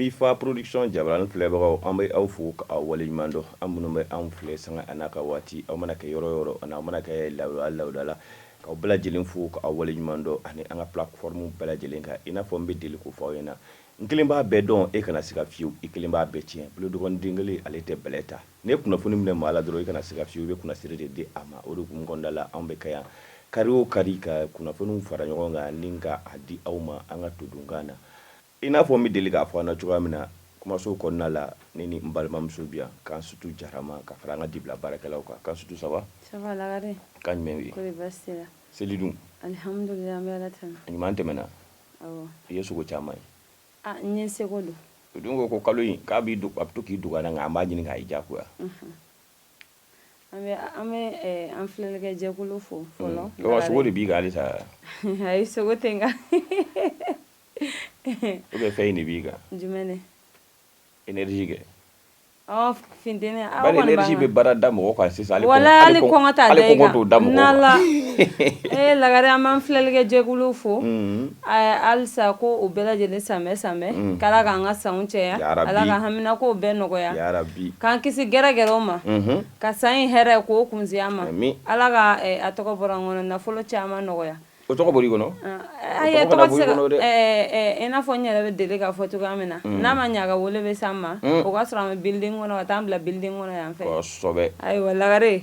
Mifa Production jabarani filɛbagaw, an bɛ aw fo k'aw waleɲuman dɔn. An minnu bɛ anw filɛ sanga a n'a ka waati, aw mana kɛ yɔrɔ o yɔrɔ, ani aw mana kɛ lawuda lawuda la, k'aw bɛɛ lajɛlen fo k'aw waleɲuman dɔn, ani an ka plateforme bɛɛ lajɛlen kan. I n'a fɔ n bɛ deli k'o fɔ aw ɲɛna, n kelen b'a bɛɛ dɔn, e kana siga fiyewu, i kelen b'a bɛɛ tiɲɛ. Bolodokɔni den kelen, ale tɛ bɛlɛ ta. N'i ye kunnafoni minɛ maa la dɔrɔn, i kana siga fiyewu, i bɛ kunnasiri de di a ma. O de hukumu kɔnɔna la, anw bɛ kɛ yan kari o kari ka kunnafoniw fara ɲɔgɔn kan ni ka a di aw ma an ka todunkan na. I n'a fɔ n bɛ deli k'a fɔ an na cogoya min na kumaso kɔnɔna la, ne ni n balimamuso bi yan, Kansutu Jarama, ka fara an ka dibila baarakɛlaw kan. Kansutu, ça va? Ça va Lagare. Kan jumɛn bɛ yen? Kɔri baasi t'i la? Seli dun? Alihamudulila, an bɛ Ala tanu. Ɲuman tɛmɛna? Awɔ. I ye sogo caman ye? Ah, n ye seko don. O dun ko kalo in k'a b'i a bɛ to k'i dogo an na, nka an b'a ɲini k'a diyagoya. An bɛ an filɛlikɛ jɛkulu fo fɔlɔ. Wa sogo de b'i kan halisa? Ayi, sogo tɛ n kan. Ou bien fɛn in de b'i kan? Jumɛn ne? Énergie kɛ. Ɔ funteni aw kɔni. Bari énergie bɛ baara da mɔgɔ kan sisan. Wala hali kɔngɔ t'a da i kan. Hali kɔngɔ t'o da mɔgɔ kan. N'Ala. Ee Lagare, an b'an filɛlikɛ jɛkulu fo. Halisa ko u bɛɛ lajɛlen sanbɛ sanbɛ. K'Ala k'an ka sanw caya. Ala ka haminakow bɛɛ nɔgɔya. Yarabi. K'an kisi gɛrɛgɛrɛw ma. Ka san in hɛrɛ k'o kunsi an ma. Ala ka a tɔgɔ bɔra n kɔnɔ, nafolo caman nɔgɔya. O tɔgɔ bɔr'i kɔnɔ? Ayi, tɔgɔ tɛ se ka i n'a fɔ n yɛrɛ bɛ deli k'a fɔ cogoya min na, n'a ma ɲɛ a ka wele bɛ s'an ma, o ka sɔrɔ an bɛ building kɔnɔ, ka taa an bila building kɔnɔ yan fɛ. Kosɛbɛ. Ayiwa Lagare,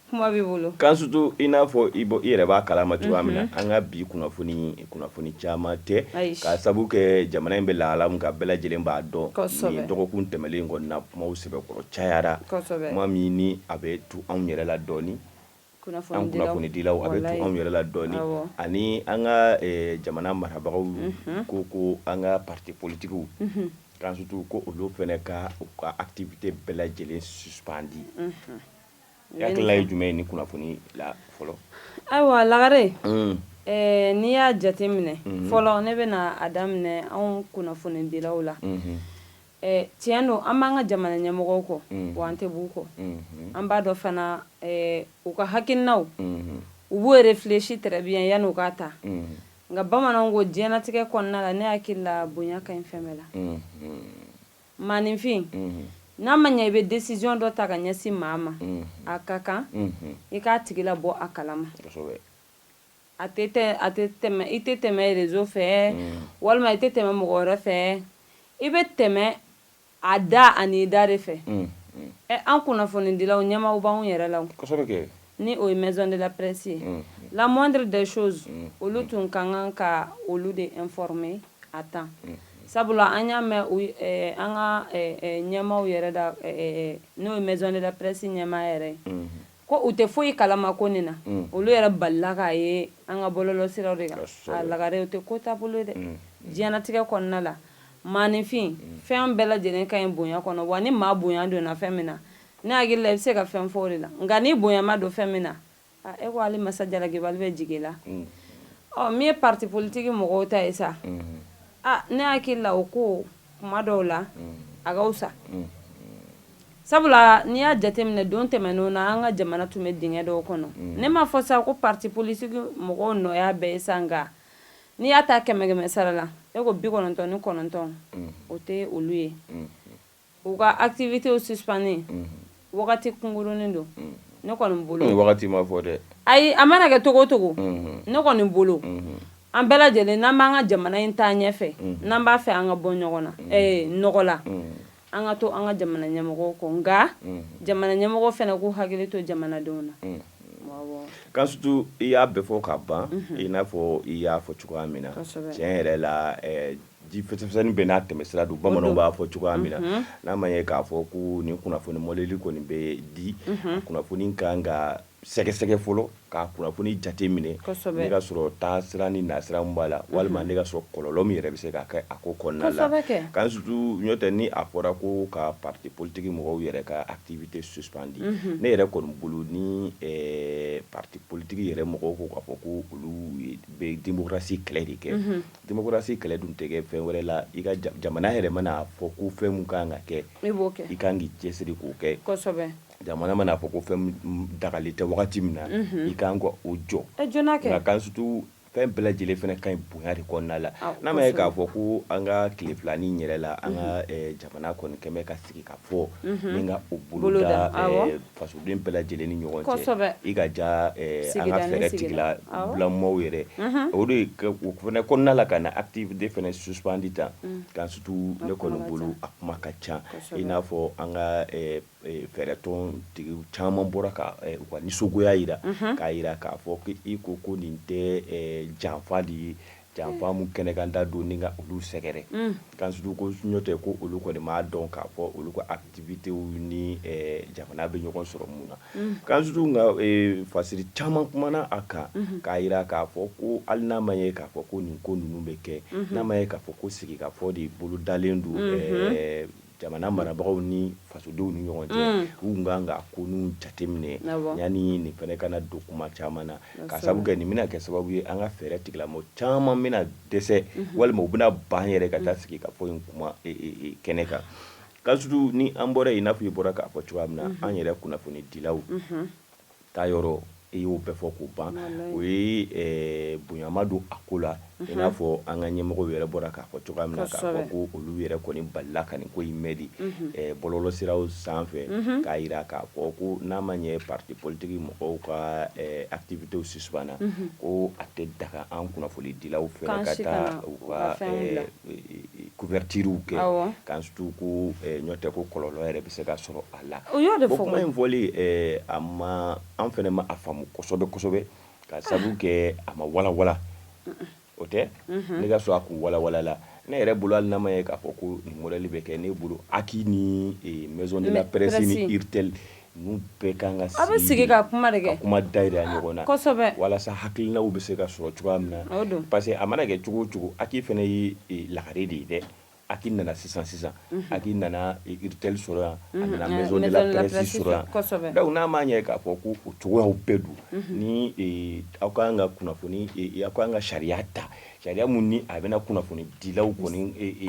kuma b'i bolo. Kansutu, i n'a fɔ i yɛrɛ b'a kalama cogoya min na, an ka bi kunnafoni caman tɛ, k'a sabu kɛ jamana in bɛ lahala min kan, bɛɛ lajɛlen b'a dɔn. Kosɛbɛ. Nin dɔgɔkun tɛmɛnlen kɔni na, kumaw sɛbɛkɔrɔ cayara. Kosɛbɛ. Kuma min ni a bɛ tu anw yɛrɛ la dɔɔnin. An kunnafonidilaw, a bɛ tu anw yɛrɛ la dɔɔnin, ani an ka jamana marabagaw ko an ka parti politigiw, Kansutu, ko olu fana ka u ka activité bɛɛ lajɛlen suspendu. I hakilila ye jumɛn ye ni kunnafoni la fɔlɔ? Ayiwa Lagare, n'i y'a jate minɛ fɔlɔ, ne bɛna a daminɛ anw kunnafonidilaw la. Tiɲɛ don, an b'an ka jamana ɲɛmɔgɔw kɔ, wa an tɛ b'u kɔ. An b'a dɔn fana u ka hakilinaw, u b'u réfléchi très bien yanni u k'a ta. Nka bamananw ko diɲɛnatigɛ kɔnɔna la, ne hakili la, bonya ka ɲi fɛn bɛɛ la. Maaninfin, n'a ma ɲɛ i bɛ décision dɔ ta ka ɲɛsin maa ma, a ka kan i k'a tigi labɔ a kalama. A tɛ a tɛ tɛmɛ, i tɛ tɛmɛ réseau fɛ, walima i tɛ tɛmɛ mɔgɔ wɛrɛ fɛ, i bɛ tɛmɛ a da ani da de fɛ. An kunnafonidilaw, ɲɛmaaw b'anw yɛrɛ la, ni o ye maison de la presse ye. La moindre des choses, olu tun ka kan ka olu de informer à temps, sabula an y'a mɛn an ka ɲɛmaaw yɛrɛ da, n'o ye maison de la presse ɲɛmaa yɛrɛ ye, ko u tɛ foyi kalama ko nin na. Olu yɛrɛ balila k'a ye an ka bɔlɔlɔ siraw de kan. A Lagare, o tɛ ko taabolo ye dɛ. Diɲɛnatigɛ kɔnɔna la, maaninfin, fɛn bɛɛ lajɛlen ka ɲi bonya kɔnɔ. Wa ni maa bonya donna fɛn min na, ne hakili la, i bɛ se ka fɛn fɔ o de la. Nka ni bonya ma don fɛn min na, e ko hali masa jalakibali bɛ jigin la. Ɔ min ye parti politique mɔgɔw ta ye sa, ne hakili la, o ko kuma dɔw la a ka fisa, sabula n'i y'a jateminɛ, don tɛmɛnenw na, an ka jamana tun bɛ dingɛ dɔw kɔnɔ. Ne m'a fɔ sa ko parti politique mɔgɔw nɔ y'a bɛɛ ye sa, nka n'i y'a ta kɛmɛ kɛmɛ sara la, e ko 99, o tɛ olu ye. U ka activités suspendu wagati kunkurunin don, ne kɔni bolo. Wagati ma fɔ dɛ. Ayi, a mana kɛ cogo o cogo, ne kɔni bolo, an bɛɛ lajɛlen, n'an b'an ka jamana in taa ɲɛfɛ, n'an b'a fɛ an ka bɔ ɲɔgɔn na nɔgɔ la, an ka to an ka jamana ɲɛmɔgɔw kɔ. Nka jamana ɲɛmɔgɔ fana k'u hakili to jamanadenw na. Kansutu, i y'a bɛɛ fɔ ka ban. I n'a fɔ i y'a fɔ cogoya min na, tiɲɛ yɛrɛ la, ji fɛsɛfɛsɛnin bɛɛ n'a tɛmɛsira don, bamananw b'a fɔ cogoya min na. N'a ma ye k'a fɔ ko nin kunnafoni mɔdɛli kɔni bɛ di, kunnafoni kan ka sɛgɛsɛgɛ fɔlɔ, ka kunnafoni jate minɛ, ne ka sɔrɔ taa sira ni nasira min b'a la, walima ne ka sɔrɔ kɔlɔlɔ min yɛrɛ bɛ se ka kɛ a ko kɔnɔna la. Kansutu, n'o tɛ, ni a fɔra ko ka parti politique mɔgɔw yɛrɛ ka activité suspendu, ne yɛrɛ kɔni bolo, ni parti politique yɛrɛ mɔgɔw ko k'a fɔ ko olu bɛ démocratie kɛlɛ de kɛ, démocratie kɛlɛ dun tɛ kɛ fɛn wɛrɛ la, i ka jamana yɛrɛ mana fɔ ko fɛn min ka kan ka kɛ, i kan k'i cɛsiri k'o kɛ. Jamana mana fɔ ko fɛn dagalen tɛ wagati min na, i kan ka o jɔ. Nka Kansutu, Fɛn bɛɛ lajɛlen fana ka ɲi bonya de kɔnɔna la. N'a ma ye k'a fɔ ko an ka tile filanin yɛrɛ la, an ka jamana kɔni kɛmɛ ka sigi ka fɔ ni ka o boloda fasoden bɛɛ lajɛlen ni ɲɔgɔn cɛ, i ka ja an ka fɛɛrɛ tigilamɔgɔw yɛrɛ, o de o fana kɔnɔna la ka na activité fana suspendu tan kan. Surtout ne kɔni bolo, a kuma ka ca, i n'a fɔ an ka fɛɛrɛtɔn tigi caman bɔra ka u ka nisɔngoya jira, k'a jira k'a fɔ i ko ko nin tɛ janfa de ye, janfa min kɛnɛkanda don ni ka olu sɛgɛrɛ kan. Surtout ko n'o tɛ ko olu kɔni m'a dɔn k'a fɔ olu ka activités ni jamana bɛ ɲɔgɔn sɔrɔ mun na kan. Surtout nka fasiri caman kumana a kan k'a jira k'a fɔ ko hali n'a ma ye k'a fɔ ko nin ko ninnu bɛ kɛ, n'a ma ye k'a fɔ ko sigikafɔ de bolodalen don jamana marabagaw ni fasodenw ni ɲɔgɔn cɛ, u tun kan ka ko ninnu jateminɛ yanni nin fana kana don kuma caman na, ka sababu kɛ nin bɛna kɛ sababu ye an ka fɛɛrɛ tigilamɔgɔ caman bɛna dɛsɛ walima u bɛna ban yɛrɛ ka taa sigi ka fɔ in kuma kɛnɛ kan. Ka surtout ni an bɔra yen, i n'a fɔ i bɔra k'a fɔ cogoya min na, an yɛrɛ kunnafonidilaw taa yɔrɔ, i y'o bɛɛ fɔ k'o ban, o ye bonyama don a ko la, i n'a fɔ an ka ɲɛmɔgɔw yɛrɛ bɔra k'a fɔ cogoya min na, k'a fɔ ko olu yɛrɛ kɔni balila ka nin ko in mɛn de bɔlɔlɔsiraw sanfɛ, k'a jira k'a fɔ ko n'a ma ɲɛ parti politique mɔgɔw ka activités suspendra, ko a tɛ daga an kunnafonidilaw fɛ ka taa u ka couverturew kɛ kan. Surtout ko ɲɔ tɛ ko kɔlɔlɔ yɛrɛ bɛ se ka sɔrɔ a la. O kuma in fɔli, a ma an fana ma a faamu kosɛbɛ kosɛbɛ, ka sabu kɛ a ma walawala. O tɛ ne ka sɔrɔ a k'u walawala la. Ne yɛrɛ bolo, hali n'a ma ye k'a fɔ ko nin modèle bɛ kɛ, ne bolo HAQUI ni Maison de la Presse ni URTEL, ninnu bɛɛ kan ka A bɛ sigi ka kuma de kɛ, ka kuma dayira ɲɔgɔn na walasa hakilinaw bɛ se ka sɔrɔ cogoya min na, parce que a mana kɛ cogo o cogo, HAQUI fana ye lagare de ye dɛ. HAQUI nana sisan sisan, HAQUI nana URTEL sɔrɔ yan, a nana Maison de la Presse sɔrɔ yan. Donc n'a ma ɲɛ k'a fɔ ko o cogoyaw bɛɛ don, ni aw ka kan ka kunnafoni, aw ka kan ka sariya ta, sariya mun ni a bɛna kunnafonidilaw kɔni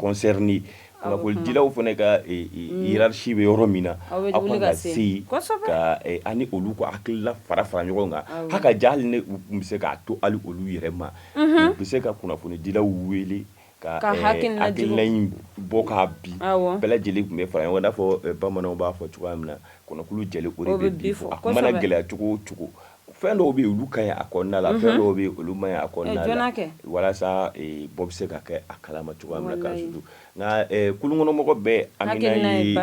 concerner, kunnafonidilaw fana ka hiérarchie bɛ yɔrɔ min na, aw kan ka se ka ani olu ka hakilila fara fara ɲɔgɔn kan. Haka ja, hali ne tun bɛ se k'a to hali olu yɛrɛ ma, u bɛ se ka kunnafonidilaw wele ka hakilina in bɔ k'a bin, bɛɛ lajɛlen tun bɛ fara ɲɔgɔn kan. I n'a fɔ bamananw b'a fɔ cogoya min na, kɔnɔkulu jɛlen o de bɛ bi fɔ. A mana gɛlɛya cogo o cogo, fɛn dɔw bɛ yen, olu ka ɲi a kɔnɔna la, fɛn dɔw bɛ yen, olu man ɲi a kɔnɔna la, walasa bɔ bɛ se ka kɛ a kalama cogoya min na. Ka surtout nka kulunkɔnɔmɔgɔ bɛɛ amina ye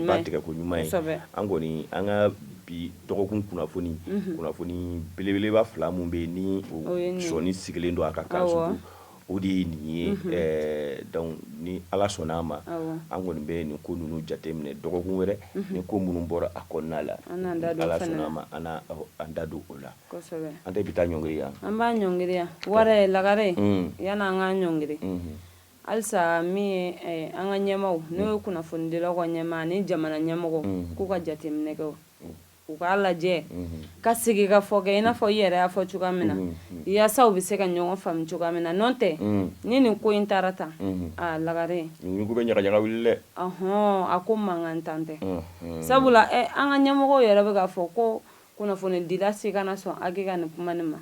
ba tigɛ ko ɲuman ye. An kɔni an ka bi dɔgɔkun kunnafoni belebeleba fila min bɛ yen ni sɔnni sigilen don a kan, ka surtout o de ye nin ye. Donc ni Ala sɔnna a ma, an kɔni bɛ nin ko ninnu jateminɛ dɔgɔkun wɛrɛ, ni ko minnu bɔra a kɔnɔna la, Ala sɔnna a ma, an an da don o la. An tɛ bi taa ɲɔngiri yan? An b'a ɲɔngiri yan wɛrɛ lagare. Yanni an k'a ɲɔngiri, halisa min ye an ka ɲɛmaaw, n'o ye kunnafonidilaw ka ɲɛmaa ni jamana ɲɛmɔgɔ, k'u ka jateminɛ kɛ, u k'a lajɛ ka sigi ka fɔ kɛ, i n'a fɔ i yɛrɛ y'a fɔ cogoya min na, yaasa u bɛ se ka ɲɔgɔn faamu cogoya min na. N'o tɛ, ni nin ko in taara tan, aa lagare, nin ko bɛ ɲagaɲaga wuli dɛ. Ɔhɔn, a ko mankan tan tɛ, sabula an ka ɲɛmɔgɔw yɛrɛ bɛ k'a fɔ ko kunnafonidila si kana sɔn HAQUI ka nin kuma nin ma.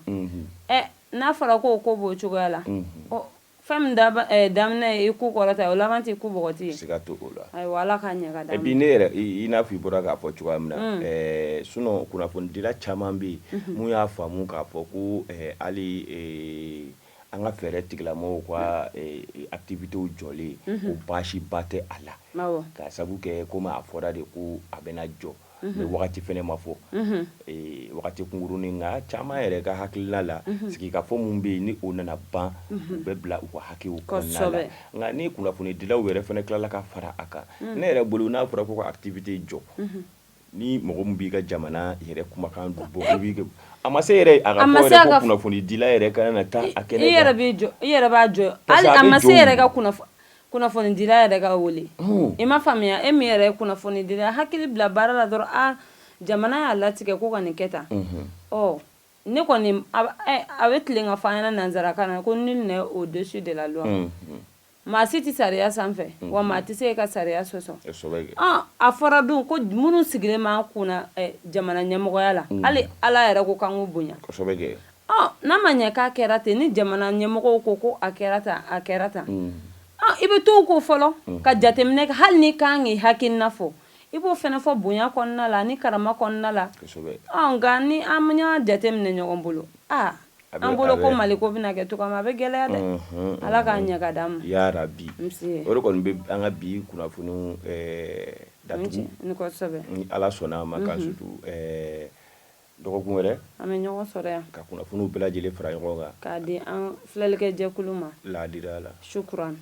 Ɛ, n'a fɔra ko ko b'o cogoya la, fɛn min daminɛ ye i ku kɔrɔta, o laban tɛ ku bɔgɔti ye. Siga t'o la. Ayiwa, Ala k'a ɲɛ ka d'an ma. Et puis ne yɛrɛ, i n'a fɔ i bɔra k'a fɔ cogoya min na, sinon kunnafonidila caman bɛ yen mun y'a faamu k'a fɔ ko hali an ka fɛɛrɛ tigilamɔgɔw ka activités jɔlen, ko baasiba tɛ a la, k'a sabu kɛ komi a fɔra de ko a bɛna jɔ, mais wagati fana ma fɔ, wagati kunkurunin. Nka caman yɛrɛ ka hakilina la, sigikafɔ min bɛ yen ni o nana ban, u bɛ bila u ka hakɛw kɔnɔna la. Nka ni kunnafonidilaw yɛrɛ fana tilala ka fara a kan, ne yɛrɛ bolo, n'a fɔra ko ka activité jɔ, ni mɔgɔ min b'i ka jamana yɛrɛ kumakan bɔ, a ma se yɛrɛ a ka fɔ yɛrɛ ko kunnafonidila yɛrɛ kana na taa a kɛnɛ kan. I yɛrɛ b'i jɔ, i yɛrɛ b'a jɔ, hali a ma se yɛrɛ ka kunnafonidila yɛrɛ ka wele. I ma faamuya? E min yɛrɛ ye kunnafonidila, hakili bila baara la dɔrɔn, a jamana y'a latigɛ ko ka nin kɛ tan. Ɔ, ne kɔni, a bɛ tilen ka fɔ an ɲɛna nansarakan na ko nul n'est au-dessus de la loi. Maa si tɛ sariya sanfɛ, wa maa tɛ se ka sariya sɔsɔ. A fɔra dun ko minnu sigilen b'an kunna jamana ɲɛmɔgɔya la, hali Ala yɛrɛ ko k'an k'u bonya. N'a ma ɲɛ k'a kɛra ten, ni jamana ɲɛmɔgɔw ko ko a kɛra tan, a kɛra tan, i bɛ to ko fɔlɔ ka jateminɛ kɛ. Hali n'i kan k'i hakilina fɔ, i b'o fana fɔ bonya kɔnɔna la ni karama kɔnɔna la. Nka ni an y'a jateminɛ ɲɔgɔn bolo, aa, an bolo ko Mali ko bɛna kɛ cogo min, a bɛ gɛlɛya dɛ. Ala k'a ɲɛ ka d'an ma. Yarabi. O de kɔni bɛ an ka bi kunnafoni datugu. Ni Ala sɔnna a ma, ka surtout dɔgɔkun wɛrɛ, an bɛ ɲɔgɔn sɔrɔ yan ka kunnafoniw bɛɛ lajɛlen fara ɲɔgɔn kan k'a di an filɛlikɛ jɛkulu ma laadiriya la. Shukran.